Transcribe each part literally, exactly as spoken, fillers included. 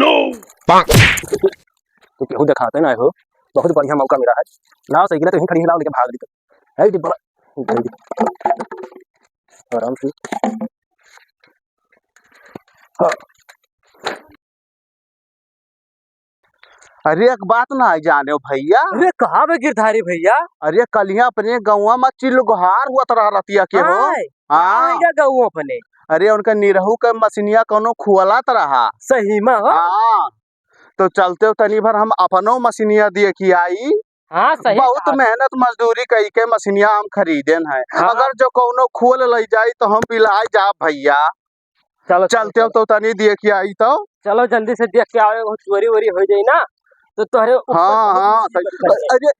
तो केहू देखाते ना हो, बहुत बढ़िया मौका मिला है। लाओ साइकिल तो यहीं खड़ी है, लाओ लेके भाग ली तो। है डिब्बा, आराम से। हाँ। अरे एक बात ना जाने हो भैया। अरे कहाँ बे गिरधारी भैया? अरे कलिया अपने गौवा में चिल्लगोहार हुआ तरह रतिया के हो। आय, हाँ। आय गा गौवा अपने। अरे उनका निरहू के मसिनिया कौनो खुअला तरह। सही में हो? हाँ। तो चलते हो तनी भर हम अपनो मसिनिया दिए कि आई। हाँ, सही बहुत कहा। मेहनत मजदूरी कई के मसिनिया हम खरीदेन है। हाँ। अगर जो कौनो खोल लई जाई तो हम बिलाई जाब भैया। चलो, चलो, चलते हो चलो। तो तनी दिए कि आई तो। चलो जल्दी से देख के आओ, वो चोरी वोरी हो जाई ना तो तोहरे ऊपर हाँ, बहुत हाँ, मुसीबत सही। फंस जाई। अरे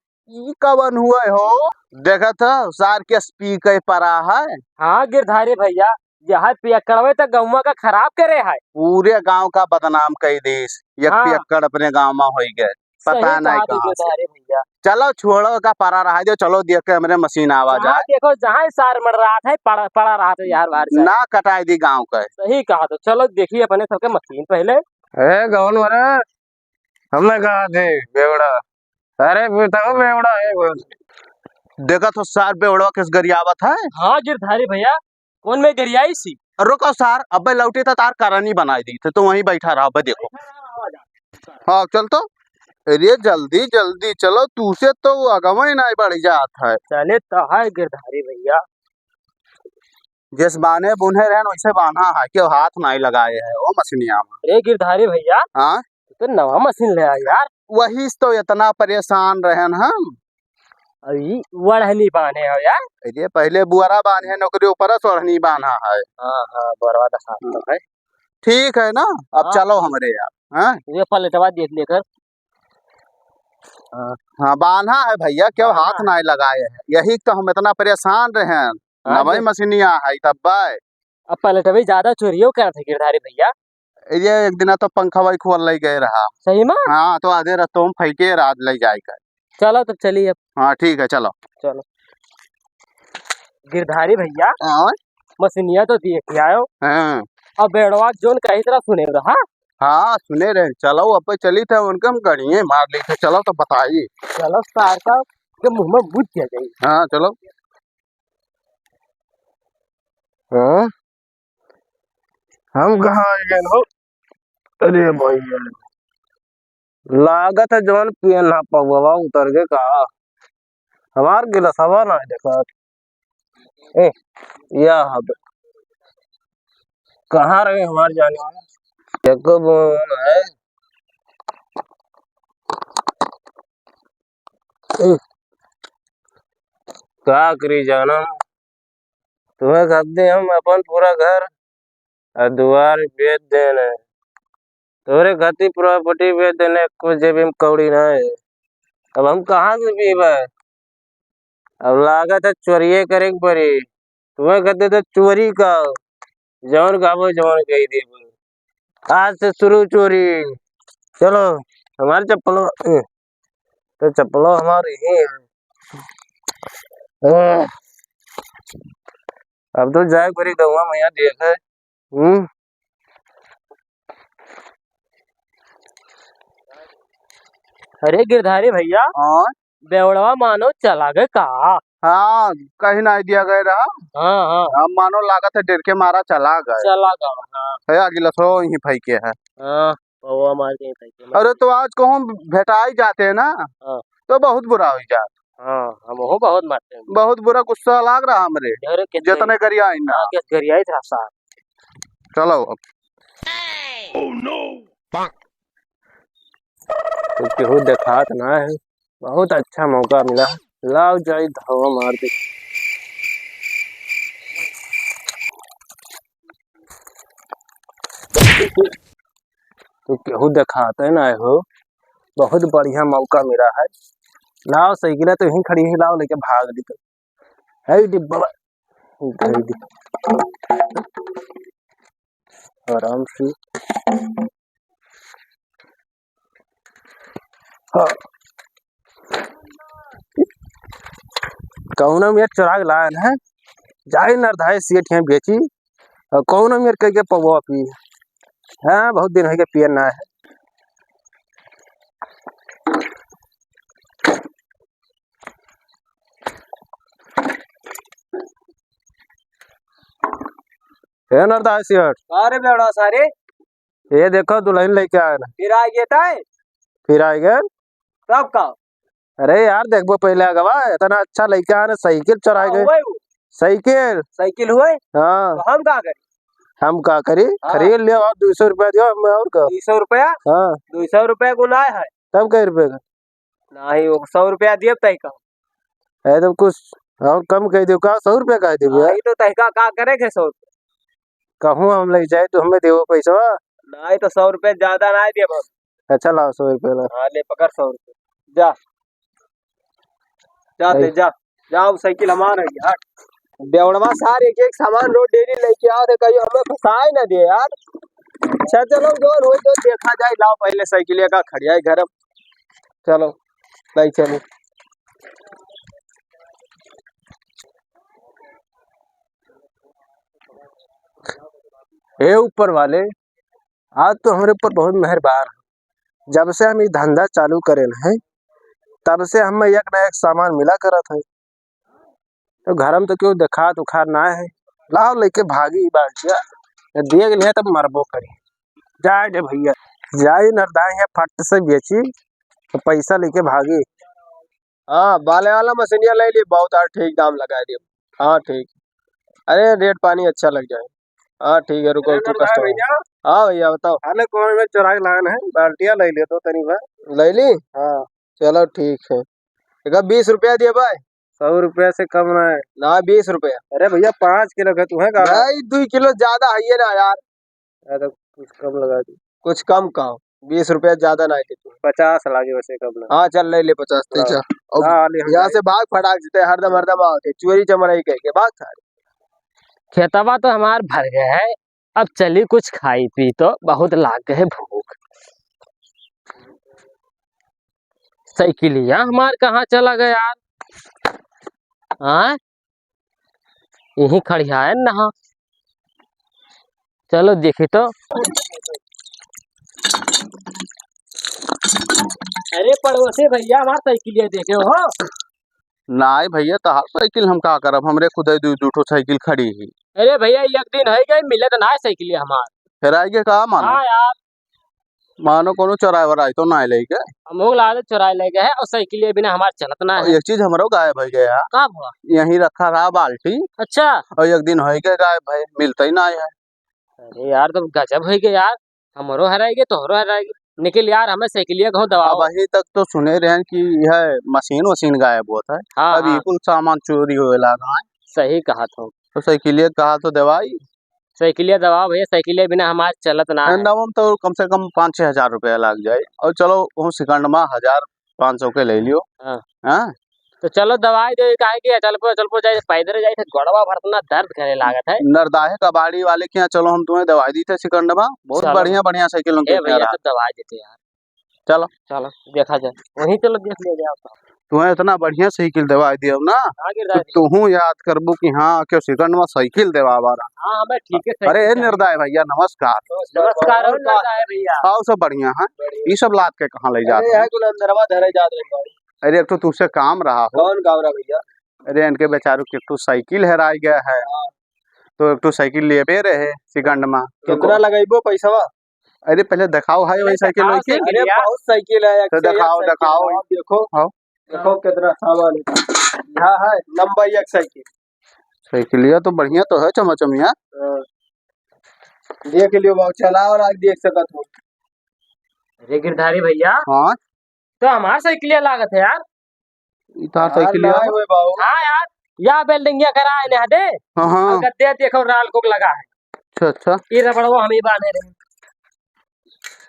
ई कवन हुए हो? देखत हो सार के स्पीकर परा है। हाँ गिरधारी भैया, यह पियक्कड़वे तो गौवा का खराब करे है। पूरे गांव का बदनाम कई देस। एक हाँ। पियक्कड़ अपने गांव में होई गए। पता सही नहीं कहा कहाँ से। गिरधारी भैया। चलो छोड़ो का परा रहा दो, चलो देख के हमरे मशीन आवा जहाँ जाए। देखो जहाँ ही सार मर रहा था, पड़ा, पड़ा रहा था यार बाहर से। ना कटाई दी गांव का। सही कहा तो चलो देखिए अपने सबके मशीन पहले। ए गौन मरे, हमने कहा थे बेवड़ा। अरे बताओ बेवड़ा है बस। देखा तो सार बेवड़वा किस गरियावत है। हाँ गिरधारी भैया, कौन में गरियाई सी? रुको सार, अबे लौटी तो तार करनी बनाई दी थे, तो वहीं बैठा रहा, अबे देखो। हाँ चल तो, अरे जल्दी जल्दी चलो, तू से तो वो अगवा ही नहीं बढ़ जात है। चले तो है गिरधारी भैया। जैसे बांधे बुने रहन वैसे बांधा है, क्यों हाथ नहीं लगाए है वो मशीनिया में। अरे गिरधारी भैया, हाँ? तू तो नवा मशीन ले आ यार। वही से तो इतना परेशान रहन हम। अभी वढ़नी बांधे हो यार। अरे पहले बुअरा बांधे, ओकरे ऊपर से ओढ़नी बांधा है। हाँ, हाँ, बुअरवा दिखा तो है। ठीक है ना, अब हाँ। चलो हमरे यार, हाँ? ये पलेटवा देख लेकर। हाँ। हाँ, बांधा है भैया, क्यों हाँ। हाथ ना लगाए है, यही तो हम इतना परेशान रहे हैं। हाँ, नवाई देख। मशीनिया है तब बाय। अब पलेटवा ज्यादा चोरियो करत है गिरधारी भैया। ये एक दिन तो पंखा वही खोल ले गए रहा। सही में? हाँ, तो आधे रस्तों में फेंके रात ले जाए का। चलो तब चलिए अब। हाँ, ठीक है, चलो। चलो। गिरधारी भैया, हाँ? मशीनिया तो देख के आयो। हाँ। अब बेड़वा जोन कही तरह सुने रहा। हाँ, सुने रहे। चलो, अब चली थे उनके हम गड़िए मार ली थे। चलो तो बताई। चलो सार का, के मुंह में मुत दिया जाए। हाँ, चलो। हाँ? हम कहाँ आ गए हो? अरे भाई, लागत है जवन पिए ना पौवा उतर के का। हमार गिलसवा ना देखत। ए, या हद। कहाँ रहे हमार जाने वाला? एको बून है। ए, का करी जानम? तुम्हें खातिर हम अपन पूरा घर और दुआर बेच देने। तोरे खातिर प्रॉपर्टी बेच देने, एको जेबी में कौड़ी ना है। अब हम कहाँ से पीबे? अब लागत है चोरिये करे के पड़ी। तुम्हें खातिर तो चोरी का, जौन खाबो जौन कही देबो। आज से शुरू चोरी। चलो, हमारे चप्पलो, ए, तो चप्पलो हमारे ही है। ए, अब तो जाए परी गौवा मैया देखे। हम्म। अरे गिरधारी भैया, हाँ? बेवड़वा मानो चला गए का? हाँ, कहीं नहीं दिया गया रहा। हाँ, हाँ। अब मानो लागत है डर के मारा चला गए। चला गए, हाँ। है अगला सो यहीं फेंके है। हाँ, पौवा मार के यहीं फेंके। अरे तो आज कहूँ भेटाई जाते हैं ना, हाँ। तो बहुत बुरा हो जात। हाँ, हम हो बहुत मारते हैं। बहुत बुरा गुस्सा लाग रहा हमरे। अरे कितने जितने गरिया है ना। हाँ, किस गरिया ही था साहब। चलो अब। तो केहू देखात ना है, बहुत अच्छा मौका मिला। लाओ जाई धावा मार दे। तो केहू देखाते ना हो, बहुत बढ़िया मौका मिला है। लाओ साइकिल तो यहीं खड़ी है, लाओ लेके भाग ली तो। है डिब्बा, दे दे। आराम से। हाँ। कौनो मेर चोरा के लायन है, जाई नरधाए सेठ यहाँ बेची, और कौनो मेर कह के पौवा पी। हाँ, बहुत दिन हो गए पियन ना है। ए नरदाय सेठ। का रे बेवड़ा सारे? ए देखो दुलहिन लइके आएन। फिर आइ गए ताय? फिर आइ गए। तब का? अरे यार देखबो पहिले अगवा, एतना अच्छा लइके आएन, साइकिल चोराइ गए। हुए वो? साइकिल। साइकिल हुए? हाँ। तो हम का करी? हम का करी? हाँ। खरीद लेव अउर दुइ सौ रुपया दियो हमें अउर का? दुइ सौ रुपया? हाँ। दुइ सौ रुपया गुनाह है। तब कै रुपया का? नाहीं, वो सौ रुपया दियब तइ का। अरे तो कुछ अउर कम कइ दियो का, सौ रुपया काहे देबो यार? नाहीं तो तइ का, का करे के सौ रुपया? कहूँ हम लइ जाए तो हमें देबो पैसवा? नाहीं तो सौ रुपया ज्यादा नाहीं देब हम। अच्छा लाओ सौ रुपया ला। हाँ ले पकड़ सौ रुपया। जा। जा ते जा। जा, वो साइकिल हमार है यार। बेवड़वा सार एक एक सामान रोज डेली लइके आवत है, कहियो हमें फंसाए ना दे यार। अच्छा चलो जौन होई तो देखा जाए, लाओ पहिले साइकिल का खड़ियाई घर। चलो, लइ चलो। हे ऊपर वाले, आज तो हमरे ऊपर बहुत मेहरबान है। जब से हम ई धंधा चालू करेन है, तब से हमें एक ना एक सामान मिला करत है। तो घर में तो केहू देखात उखात ना है। लाओ लइके भागी ई बाल्टिया, देख लिहे तब मरबो करी। जाए दे भइया, जाए नरदाई है फट से बेची, तो पैसा लइके भागी। हाँ, बाले वाला मशीनिया लइ ली, बहुत आज ठीक दाम लगाइ दियो। हाँ, ठीक। अरे, रेट पानी अच्छा लग जाए। हाँ, ठीक है, रुको, अरे, रुको, नरदाई कस्टमर। भइया। हाँ भइया, बताओ। अरे, कौन में चोराइ लान है, बाल्टिया लइ ले तो तनी बा। लइ ली? हाँ। चलो, ठीक है। एक बीस रुपया दिए भाई। सौ रुपया से कम ना है। ना, बीस रुपया। अरे भइया, पाँच किलो के तू है का? भाई, दुइ किलो ज्यादा है ये ना यार। अरे, कुछ कम लगा दी। कुछ कम का हो, बीस रुपया ज्यादा ना है तू। पचास लागे वैसे कम ना। हाँ, चल, लइ ले पचास ते हाँ। जा। अब हाँ, ले हम यहाँ जाए। से भाग फटाक से, हरदम, हरदम आवत है, चोरी चमराई कइ के, भाग सारे। खेतवा तो हमार भर गए है, अब चली कुछ खाई पी तो, बहुत लाग गए है भूख। साइकिलिया हमार कहाँ चला गया यार? हाँ, यहीं खड़ियाए न हा। चलो देखी तो। अरे पड़ोसी भइया, हमार साइकिलिया देखे हो? नाहीं भइया, तहार साइकिल हम का करब, हमरे खुदे दुइ, दुइ ठो साइकिल खड़ी ही। अरे भइया, एक दिन होइ गए, मिलत ना है साइकिलिया हमार। हेराइ गए का मानो? हाँ यार। मानो कोनो चोराए वराए तो नाहीं लइ गए। हमहू लागे चोराए लइ गए है, अउर साइकिलिया बिना हमार चलत ना अउर है। एक चीज हमरो गायब होइ गए है। का भवा? यहीं रखा रहा बाल्टी। अच्छा। अउर एक दिन होइ गए गायब भए, मिलत ही नाहीं है। अरे यार, तो गजब होइ गए यार, हमरो हेराइ गए, तोहरो हेराइ गए। निखिल यार, हमें साइकिलिया कहूँ दवाओ। अबहीं तक तो सुने रहेन कि यह मशीन वशीन गायब होत है। हाँ, अब हाँ। ई कुल सामान चोरी होए लागा है। सही कहत हो। तो साइकिलिया कहा तो देवाई। साइकिलिया दवाओ भइया, साइकिलिया बिना हमार चलत ना है। नवम तो कम से कम पाँच छह हजार रुपया लाग जाए। अउर चलो, वो सिकंडमा हजार पाँच सौ के लइ लियो। हाँ। हाँ? तो चलो दवाई दे, काहे कि अचलपुर, अचलपुर जाए, पैदल जाए थे, गोड़वा भर इतना दर्द करे लागत है। नरदाहे कबाड़ी वाले के यहाँ चलो, हम तुम्हें दवाई दी थे सिकंडमा। बहुत चलो। बढ़िया, बढ़िया साइकिल उनके ए यहाँ भइया, रहा। तो दवाई देते यार। चलो। चलो, देखा जाए। वहीं चलो, देख लिया जाए। तुम्हें इतना बढ़िया साइकिल देवाई दियो ना, हाँ, गिरदारी। तो तुहूँ याद करबू कि हाँ, क्यों सिकंडमा साइकिल देवावा रहा। हाँ, हमें ठीक है, अरे, ए साइकिल नरदाय भइया, नमस्कार। नमस्कार, और नरदाय भइया। आओ, सब बढ़िया है। बढ़िया। ई सब लाद के कहाँ लइ जात अरे, हो? यहाँ कुल अंदरवा धरे जात रहे गाड़ी। अरे, एक तो तुमसे काम रहा हो। कौन काम रहा भइया? अरे, इनके बेचारू के एक ठो साइकिल हेराइ गया है। हाँ। तो एक ठो साइकिल लेबे रहे सिकंडमा। कितना लगइबो पैसवा? अरे पहले देखाओ है वही साइकिल देखाओ वही के। साइकिल अरे यार। बहुत साइकिल है, एक तो से एक देखाओ, साइकिल देखाओ। है। देखो, हाँ। देखो कितना सामान है। यहाँ है नंबर एक साइकिल। साइकिलिया तो बढ़िया तो है, चमाचमिया। हाँ। देख लियो बाबू, चलाओ और आज देख सकत हो। अरे गिरधारी भइया। हाँ। तो हमार साइकिलिया लागत है यार। ई तार यार, साइकिलिया नाहीं हो? होए बाबू। हाँ यार, या बिल्डिंगिया करा है ने हदे। हाँ, हाँ। और गद्दे देखो लाल कोक लगा है। अच्छा, अच्छा। ई रबड़वा हम ही बांधे रहे।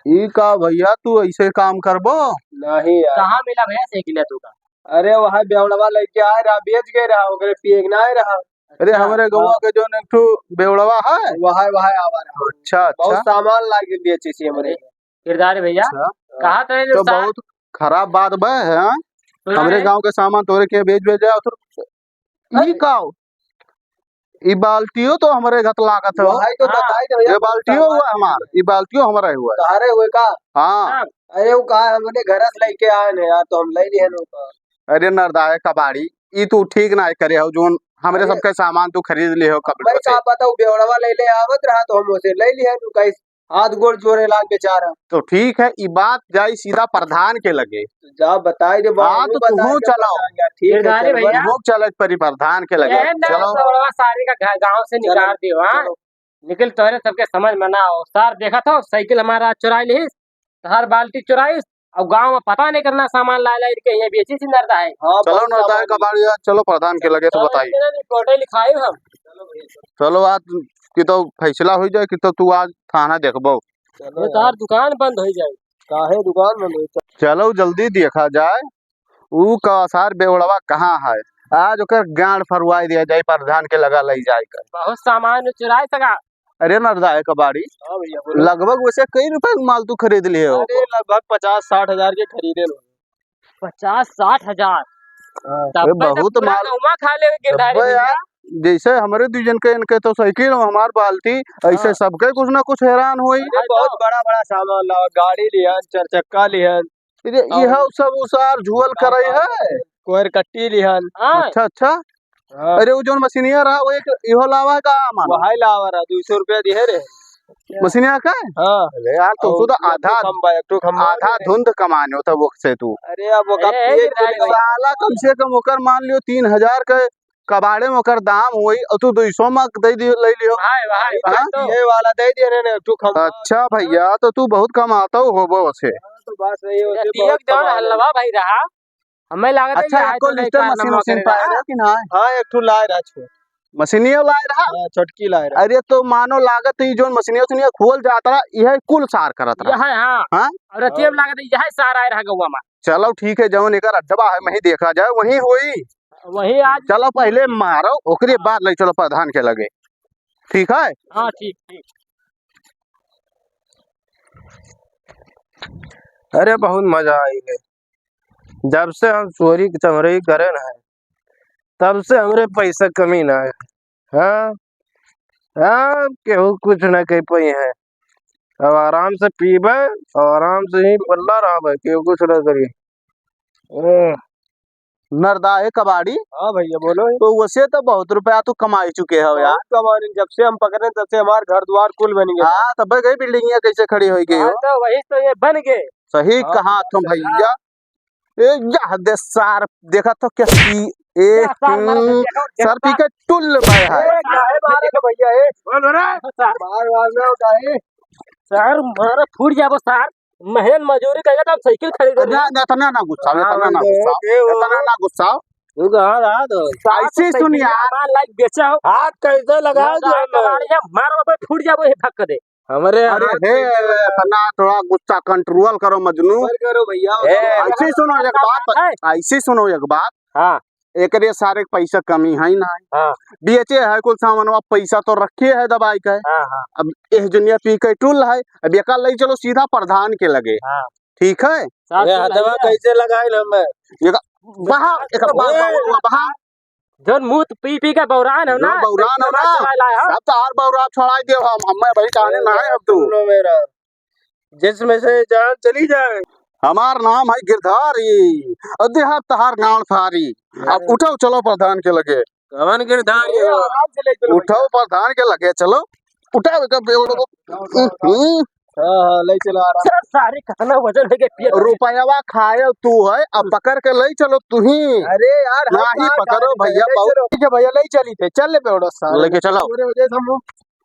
ई का भइया, तू ऐसे काम करबो? नहीं यार। कहाँ मिला भइया साइकिलिया तू का? अरे वहाँ बेवड़वा लइके आए रहा, बेच गए रहा, ओकरे पिए के ना आए रहा। अरे अच्छा। हमरे गौवा हाँ। के जौन एक ठो बेवड़वा है। वहाँ, वहाँ आवा रहा। अच्छा, बहुत अच्छा। सामान लाग के बेचे से हमरे। किरदार भइया, अच्छा। कहा तो है तो सार- बहुत खराब बात बा, हैं? सुना हमरे है? गाँव के सामान तोरे के बेच, बेच जाओ तो। ई अरे। का हो? ई बाल्टियो तो हमरे गत लागत है। वो है तो हाँ। बताई दे भइया, ये बाल्टियो सामान हुआ है। हमार, ई बाल्टियो हमारा ही हुआ है। तोहरे हुए का? हाँ। हाँ। अरे वो का हमरे घर से लेके आए हैं यार, तो हम ले लिए हैं ओका। अरे नरदाय कबाड़ी, ई तू ठीक ना करे हो, जोन हमरे अरे, सबके सामान तू खरीद लिहो, कपड़े भाई, वपड़े। का पता, उ बेवड़वा ले ले आवत रहा, तो हम उसे ले लिया, तू कहीं हाथ गोड़ जोड़े लाग बेचारा। तो ठीक है, ई बात जाई सीधा प्रधान के लगे। जा बताई दे, हाँ, बाबू, तो बताई तुहू दे चलाओ। प्रधान का, ठीक है, गिरधारी चल, भैया। तुहू चले परी प्रधान के लगे। ए, ना, चलो। बेवड़वा सारी का घ-, गाँव से चलो, निकाल दियो, हाँ? चलो। निकल, तोहरे सबके समझ में ना हो। सार देखत हो, साइकिल हमारा चुराई लिहिस, तहार बाल्टी चुराइस, और गाँव में पता नहीं करना सामान ला ला इनके यहाँ बेची सी नरदा है। हाँ, चलो बहुत नरदा है सामान। कबाड़िया, चलो प्रधान के लगे तो चलो, बताई। इनके ना कोर्टे लिखाई हम। चलो आज की तो फैसला हो जाए कि तो तू आज थाना देखबो। चलो ये यार। तहार दुकान बंद हो जाए। काहे दुकान बंद हो जाए? चलो जल्दी देखा जाए। ऊ का सार बेवड़वा कहाँ है? आज ओकर गांड फरवाई दिया जाए, प्रधान के लगा लई जाए कर। बहुत सामान चुराए सका। अरे नरदाए कबाड़ी, हाँ भैया, बोलो। लगभग वैसे कई रुपए के माल तू खरीद लिए हो? अरे लगभग पचास साठ हजार के खरीदे लो। पचास साठ हजार? हाँ। तब अरे तो बहुत पूरा माल। गौवा खा लेवे गिरधारी अबे भैया। यार, जैसे हमरे दू जन के इनके तो साइकिल हो, हमार बाल्टी, ऐसे हाँ। सबके कुछ ना कुछ हैरान होई। अरे बहुत बड़ा बड़ा सामान लावा, गाड़ी लिहन, चार चक्का लिहन, ये, और इहउ सब उसार झुअल करइ है। कोयर कट्टी लिहन। हाँ। अच्छा, अच्छा। हाँ। अरे, उ जौन मशीनिया रहा, वो एक इहो लावा है का, मानो? वही लावा रहा, दुइ सौ रुपया दिहे रे। मशीनिया का? हाँ। अरे यार, तो और तू तो एक ठो आधा, खंबा, एक ठो खंबा आधा है। धुंध कमाने होता वो से तू। अरे, अब वो ए, कब ए, ये गिरधारी भाई। साला कम से कम ओकर मान लियो तीन हजार के कबाड़े में ओकर दाम होई, और तू दुइ सौ में दे दियो, ले लियो। भाई, भाई, भाई, हाँ? तो ये वाला दे दिए रे, एक ठो खंबा। अच्छा भैया, तो तू बहुत कमाता हो, होबो से। हाँ, तो बात सही है, ये उसे दिया बहुत जौन कमा ले। हलवा भाई रहा, हमें लागत है अच्छा, ये आज एको तो नहीं लिस्टर कारनामा मशीन, मशीन करे पाए रहा। रहा कि ना? हाँ, एक ठो लाए रहा छो। मशीनियो लाए रहा? हाँ, छोटकी लाए रहा। अरे, तो मानो लागत है, जौन मशीनिया उशीनिया खोल जात रहा, यह कुल सार करत रहा। यह है, हाँ। हाँ? और अतियम हाँ। लागत है, यह सार आए रहा गौवा में। चलो, ठीक है, जौन एकर अड्डा है, वहीं देखा जाए, वहीं होई। वही आज चलो पहिले मारो, ओकरे बाद ले चलो प्रधान के लगे, ठीक है? हाँ, ठीक, ठीक। अरे बहुत मजा आई है, जब से हम चोरी चमरई करे ना है, तब से हमरे पैसा कमी ना है। हाँ, हाँ, केहू कुछ ना कह पाई है। अब आराम से पीबे और आराम से ही बोलना रहबे, केहू कुछ ना करी। हम्म। नरदा है कबाड़ी। हाँ भैया, बोलो। तो वैसे तो बहुत रुपया तू कमाई चुके हो यार। बहुत कमाने, जब से हम पकड़े तब से हमार घर द्वार कुल बन गए। हाँ, तब गई बिल्डिंगिया कैसे खड़ी हो गई हो? हाँ, तो वही तो ये बन गए। सही हाँ, कहा तुम सही। भैया। ए, या दे सार, देखा तो क्या पी, ए, क्या सार मारा हम्म, देखो, देखो सार पी के टुल बह है। ए, काहे मारे के भैया, ए? बोल रे। सार। मार, मार ना उठाए। सार मारा फूट जाबो सार। मेहनत मजूरी करेगा तब साइकिल खरीदे ना, ना, इतना ना गुस्सा, हाँ, इतना ना गुस्सा, ए, ओ। इतना ना गुस्सा। तू कहाँ रहा तो? सार ऐसे तो सुन यार। सामान लाइक बेचा हो। हाथ कैसे लगा ना, दिया ना, मैं? कबाड़िया मार बाबा फूट जाबो, ये फक दे। हमरे अरे हाथ हे, में इतना थोड़ा गुस्सा control करो मजनू। ऊपर करो भैया, ए, ऊपर। ऐसे सुनो एक बात, है। ऐसे सुनो एक बात। हाँ। एकरे सारे के पैसा कमी है ना। हाँ। बेचे है कुल सामानवा, पैसा तो रखे है दबाई के। हाँ, हाँ। अब एह दुनिया पी के टुल है, अब एका ले चलो सीधा प्रधान के लगे। हाँ। ठीक है? साफ ए, सुथरा हथवा है। कैसे लगाइल हमें? एक बहा, एक बहा, ए। बहा, बहा। जौन मुँह पी पी के बौरान हो ना, बौरान हो ना, चला लाए हो। सब तो आर बौरा छोड़ाई दियो हम, हमें भाई जाने ना है अब तू। सुनो मेरा, जिसमें से जान चली जाए। हमार नाम है गिरधारी, और देहा तहार गांड फारी। अब उठो, चलो प्रधान के लगे। कवन गिरधारी हो? आराम से ले चलो। उठो, प्रधान के लगे चलो। उठो, एक बेवड़ो। हम्म। हाँ, हाँ, ले चलो आराम। सर, सारे कहना वजन है के पिए। रुपयावा खाए तू है, अब पकड़ के ले चलो तू ही। अरे यार, हम नहीं कहाँ पकड़ो खाए भैया, ले बहुत चलो। ठीक है भैया, ले चली थे, चल ले बेवड़ो सारे। लेके चलो। पूरे वजह से हम लोग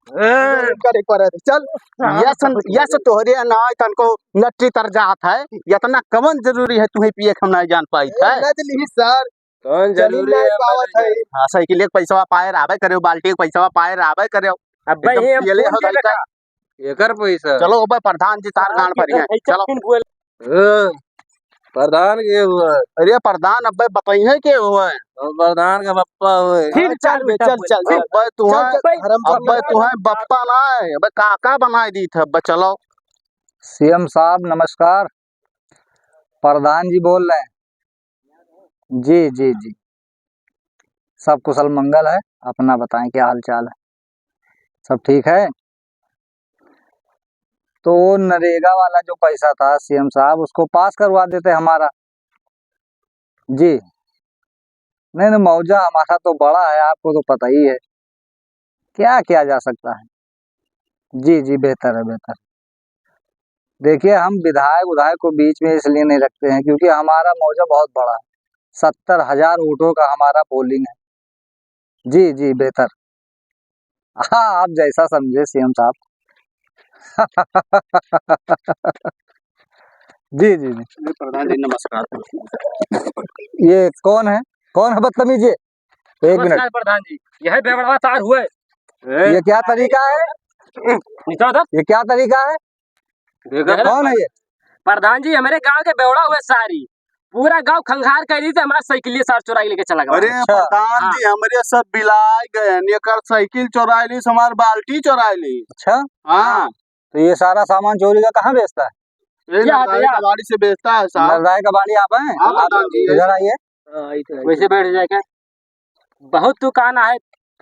ए। करे पड़े थे। चल, हाँ, यस, हाँ, यस, तोहरे ना तनको नट्टी तर जात है, इतना कवन जरूरी है तुम्हें पिए के हम नहीं जान पाई ए, है। ना चली सर। कौन चली जरूरी नहीं है पावत हमारे है। हाँ, साइकिल एक पैसा पाए रहबे करे, बाल्टी एक पैसा पाए रहबे करे। अब भाई, एकदम ये हम पियले कौन हो जाए जाएगा? एकर पैसा। चलो, अबे प्रधान जी तार हाँ, गांड भरी है। चलो। फिर बोल। ए, प्रधान के हुआ है? अरे प्रधान, अबे बताइए के हुआ है? हम प्रधान का बप्पा हुआ है। फिर हाँ, चल बे, चल, चल, चल। अबे तू चल, है, चल, हराम अबे चल। तू है बप्पा ना है, अबे काका बनाए दी थे, अबे चलो। सीएम साहब नमस्कार, प्रधान जी बोल रहे हैं। जी, जी, जी। सब कुशल मंगल है, अपना बताएं क्या हाल चाल है? सब ठीक है? तो वो नरेगा वाला जो पैसा था सीएम साहब, उसको पास करवा देते हमारा। जी। नहीं, नहीं, मौजा हमारा तो बड़ा है, आपको तो पता ही है, क्या किया जा सकता है। जी, जी, बेहतर है, बेहतर। देखिए, हम विधायक उधायक को बीच में इसलिए नहीं रखते हैं, क्योंकि हमारा मौजा बहुत बड़ा है, सत्तर हजार वोटों का हमारा पोलिंग है। जी, जी, बेहतर। हाँ, आप जैसा समझे सीएम साहब। जी, जी, जी। जी, प्रधान जी, नमस्कार। ये कौन है? कौन है बदतमीज ये? एक मिनट। नमस्कार प्रधान जी, यह बेवड़वा तार हुए। ये क्या तरीका है? निकल उधर। ये क्या तरीका है? देखो, कौन है ये? प्रधान जी, हमरे गांव के बेवड़ा हुए सारी, पूरा गांव खंगार कर दी थी, हमारा साइकिल ये सार चुराई लेके चला गया। अरे अच्छा। प्रधान जी, हाँ। हमरे सब बिलाए गए, एकर साइकिल चुराई ली, हमार बाल्टी चुराई ली। अच्छा। हाँ। तो ये सारा सामान चोरी का कहाँ बेचता है? ये क्या नरदाई है? कबाड़ी से बेचता है साहब। नरदाई कबाड़ी आप हैं? हाँ, आप प्रधान जी। इधर आइए। हाँ, इधर आइए। वैसे बैठ जाए क्या? बहुत दुकान है,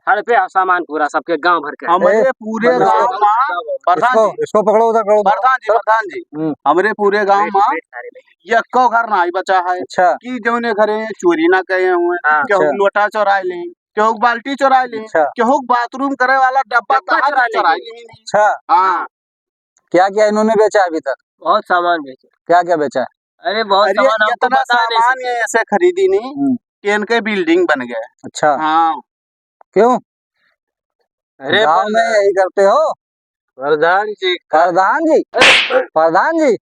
हड़पे है सामान पूरा, सबके गांव भर के। हमरे ए, पूरे प्रधान गांव जी, मा, प्रधान इसको, जी। इसको पकड़ो, उधर करो, उधर। प्रधान जी, प्रधान जी, हम्म। हमरे पूरे गांव बैठ, मा बैठ सारे बैठ। यक्को घर नाई बचा है अच्छा। कि जौने घरे चोरी ना कहे हुए, हाँ। केहू अच्छा। लोटा चोराए ले, केहू बाल्टी चोराए ले, अच्छा। केहू बाथरूम करे वाला डब्बा डब्बा तहा चोराए चोराए ले। ले। अच्छा। हाँ। क्या क्या इन्होंने बेचा अभी तक? बहुत सामान बेचा। क्या क्या बेचा है? अरे बहुत अरे, सामान, हमको इतना पता नहीं सामान सके। ये ऐसे खरीदी नहीं हम्म। कि इनके बिल्डिंग बन गए। अच्छा। हाँ। क्यों? अरे गांव में प्रधान। यही करते हो? प्रधान जी का प्रधान जी, प्रधान जी, प्रधान जी,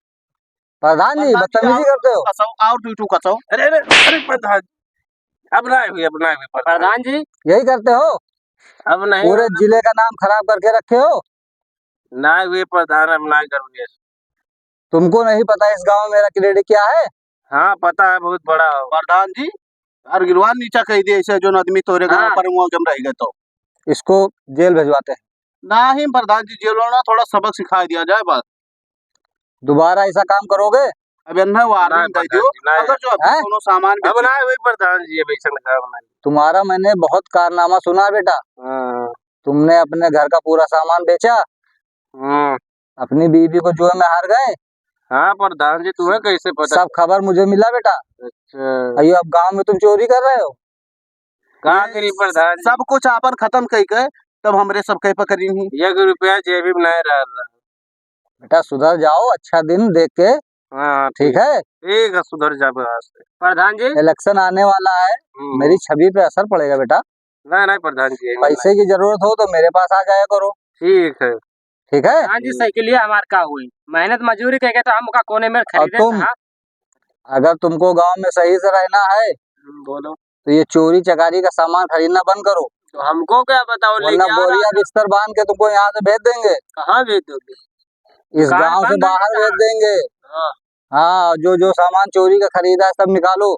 प्रधान जी, बदतमीजी आओ, करते हो। कसो, आओ, टू, टू, कसो। अरे, अरे, अरे, प्रधान जी, अब ना हुई, अब ना हुई, प्रधान। प्रधान जी। यही करते हो? अब नहीं। पूरे जिले का नाम खराब करके रखे हो। ना हुई प्रधान, अब ना करूँगे। तुमको नहीं पता इस गांव में मेरा क्रेडिट क्या है? हाँ, पता है, बहुत बड़ा हो। प्रधान जी, यार गिरवान नीचा कह दिए, ऐसे जो आदमी तोरे गांव हाँ। पर मुआवजा में रह गए तो। इसको जेल भिजवाते हैं। नहीं प्रधान जी, जेल वाला थोड़ा सबक सिखा दिया जाए बस। दोबारा ऐसा काम करोगे? अब इन्हें वार्निंग नहीं दे प्रधान दियो, जी, नहीं। अगर जो अभी हैं? कोनो सामान अब बेचे ना हुई प्रधान जी, अब ऐसा काम नहीं। तुम्हारा मैंने बहुत कारनामा सुना बेटा। हाँ। तुमने अपने घर का पूरा सामान बेचा, हम्म। अपनी बीवी को जुए में हार गए। हाँ प्रधान जी, तुम्हें कैसे पता? सब खबर मुझे मिला बेटा। अच्छा। अयो, अब गांव में तुम चोरी कर रहे हो। का ये करी प्रधान जी? सब कुछ आपन खत्म कई के तब हमरे सब कई पकड़ी नहीं। एक रुपया जेबी में नहीं रह रहा। बेटा सुधर जाओ, अच्छा दिन देख के। हाँ, ठीक ठीक। है? ठीक है, सुधर जाबे आज से। प्रधान जी। इलेक्शन आने वाला है, हम्म। मेरी छवि पे असर पड़ेगा बेटा। नहीं, नहीं प्रधान जी, यही पैसे नहीं। की जरूरत हो तो मेरे पास आ जाया करो। ठीक है। ठीक है? प्रधान जी, हम्म। साइकिलिया हमार का हुई? मेहनत मजूरी करके तो हम ओका कोने में और खरीदे तुम, था। अगर तुमको गांव में सही से रहना है, हम्म, बोलो। तो ये चोरी चकारी का सामान खरीदना बंद करो। तो हमको क्या बताओ, वरना लेके आ रहा बोरिया था। बिस्तर बांध के तुमको यहाँ से भेज देंगे। कहाँ भेज दोगे? इस दुकान गांव से बंद है बाहर भेज साहब। देंगे। हाँ। हाँ, जो, जो सामान चोरी का खरीदा है, सब निकालो।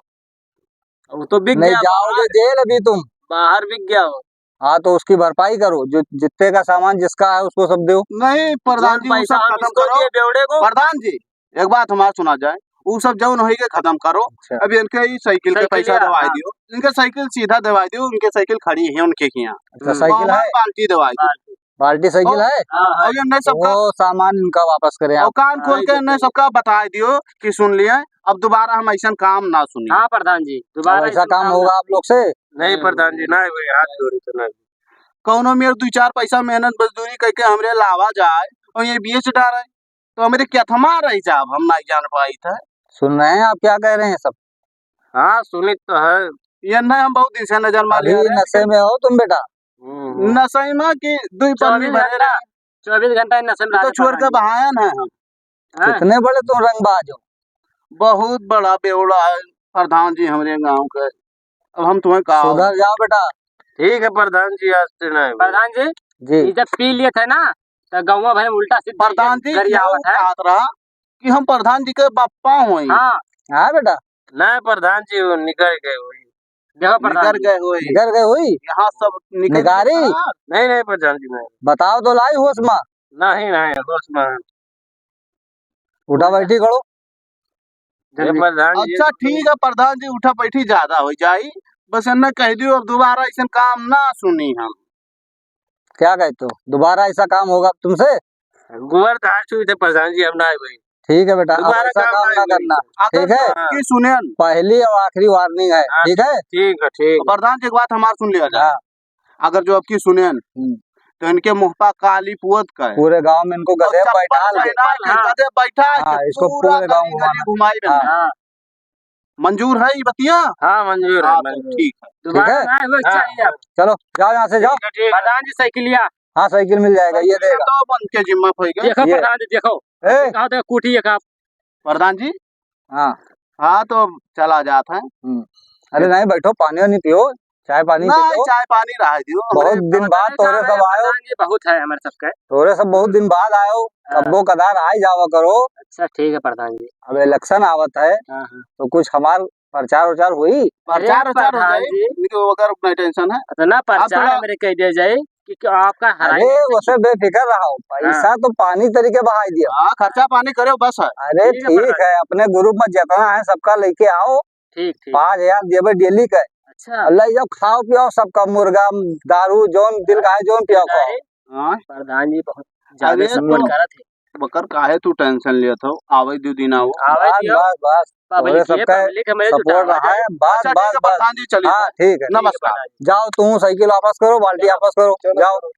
वो तो बिक नहीं गया जाओगे बाहर। जेल अभी तुम। बाहर बिक गया वो। हाँ, तो उसकी भरपाई करो, जो जितने का सामान जिसका है उसको सब दो। नहीं, प्रधान जी, वो पैसा सब हम खत्म इसको करो। दिए बेवड़े को। प्रधान जी, एक बात हमार सुना जाए, वो सब जौन होई के खत्म करो। अच्छा। अभी इनके ही साइकिल के साइकिल पैसा दिया, देवाई हाँ। दियो, इनके साइकिल सीधा देवाई दियो, उनके साइकिल खड़ी है उनके यहाँ। अच्छा, हम्म। साइकिल हमार है? बाल्टी देवाई दियो। बाल्टी। बाल्टी साइकिल और, है? हाँ, हाँ। और ये नहीं सबका वो सामान इनका वापस करें और आप। कान खोल के हाँ, इन्हें सबका बताई दियो कि सुन लिया, अब दोबारा हम ऐसा काम ना सुनी। हाँ प्रधान जी, दोबारा अब ऐसा ऐसा काम काम होगा ना। आप लोग से? नहीं प्रधान जी, ना हुई, हाथ जोड़ी तो ना। कौनो मेर दो चार पैसा मेहनत मजदूरी करके हमरे लावा जाए और ये बेच डारे, तो हमरे क्या थमा रही जाब, हम नहीं जान पाई था। सुन रहे हैं आप क्या कह रहे हैं सब? हाँ, सुनित तो है। ये नहीं, हम बहुत दिन से नजर मार अभी लिया रहे। नशे में हो तुम बेटा? हम्म, हम्म। नशे में कि दुई पन्नी चौबीस भरे घंटा, रहे। चौबीस घंटा नशे में तो रहते छोड़ के प्रधान जी। बहायन है हम। हाँ। कितने बड़े तुम रंगबाज हो। बहुत बड़ा बेवड़ा है प्रधान जी हमरे गांव के। अब हम तुम्हें का सुधर जाओ बेटा। ठीक है प्रधान जी, आज से नहीं। प्रधान जी, जी। ये जब पी लिए थे ना, तो गौवा भर में उल्टा सीधा प्रधान जी, गरियावत है। कहत रहा कि हम प्रधान जी के बप्पा होई। हाँ। हाँ बेटा। नहीं प्रधान जी, वो निकल गए हुई। देखो प्रधान निकर जी। गए होई। निकर गए होई? यहाँ सब निकर निकारी? गए। नहीं, नहीं प्रधान जी, नहीं। बताओ तो लाई होश मा। नहीं, नहीं, होश मा। उठा बैठी करो। जल्दी। प्रधान जी, अच्छा, ठीक है प्रधान जी, उठा बैठी ज्यादा हो जाई। बस इन्हें कह दियो, अब दोबारा ऐसा काम ना सुनी हम। क्या कहते हो? दोबारा ऐसा काम होगा अब तुमसे? गोबर धार छुई थे प्रधान जी, हम ना आए भाई। ठीक है बेटा, अब दोबारा ऐसा काम काम ना नहीं करना। अगर ठीक है? जो अबकी सुनेन। पहली और आखिरी warning है, हाँ, ठीक है? ठीक है, ठीक है। प्रधान जी, एक बात हमार सुन लिया जाए। हाँ। अगर जो अबकी सुनेन, हम्म। तो इनके मुँह पा काली पुअत का है। पूरे गाँव में इनको और गधे चप्पल बैठा के, पहना के, हाँ। गधे बैठा के हाँ, इसको पूरा पूरे गाँव गली, गली घुमाना। घुमाई हाँ। बने। हाँ। मंजूर है ये बतिया? हाँ, मंजूर है, हाँ, तो मंजूर। ठीक है। ठीक दोबारा है? ना होए हाँ। चाहिए अब। चलो, जाओ यहाँ से, जाओ। ठीक है, ठीक है। प्रधान जी, साइकिलिया। हाँ, साइकिल मिल जाएगा, ये साइकिलिया देगा। तो उनके जिम्मा पे गई। देखो ये। प्रधान जी, देखो। ए! कहा तो कुटी एक आप। प्रधान जी? हाँ। हाँ, तो चला जात है। हम्म। अरे नहीं, बैठो, पानी वानी पियो, चाय पानी पी नहीं, लो। चाय पानी रहा दियो। बहुत हमरे दिन बाद तोरे सब आयो। प्रधान जी, बहुत है हमारे सबके। तोरे सब बहुत दिन बाद आयो, हाँ। कब्बो कदार आइ जावा करो। अच्छा, ठीक है प्रधान जी। अब election आवत है, हाँ, हाँ। तो कुछ हमार प्रचार उचार होई? अरे प्रचार उचार हो प्रधान जाई, जी। लेकिन वो अगर उतना tension है। इतना आप प्रचार थोड़ा हमरे कह दिया जाए कि, कि आपका हराई अरे, नहीं सकी। वैसे बेफिक्र रहो, पैसा हाँ। तो पानी तरीके बहाई दियो। हाँ, खर्चा पानी करो बस है। अरे, ठीक है ठीक प्रधान। है, अपने group में जितना है सबका लेके आओ। ठीक, ठीक। पाँच हजार देबे daily का। अच्छा। और ले जाओ, खाओ पियो सबका, मुर्गा, दारू, जौन दिल कहे, जौन पियो खाओ। अरे, हाँ। प्रधान जी बहुत ज्यादा अरे, support तो करत है। बकर काहे तू tension लेत हो? आवे दो दिन आओ। आवे बस, दियो। बस, बस। Public तोरे ये सबका public हमें support जुटावा रहा जाए। है। बस, अच्छा, ठीक बस, है, बस। प्रधान जी, चलिए। हाँ, ठीक है। ठीक है, नमस्कार। प्रधान जी। जाओ, तू साइकिल वापस करो, बाल्टी चलो। वापस करो, चलो, जाओ। चलो।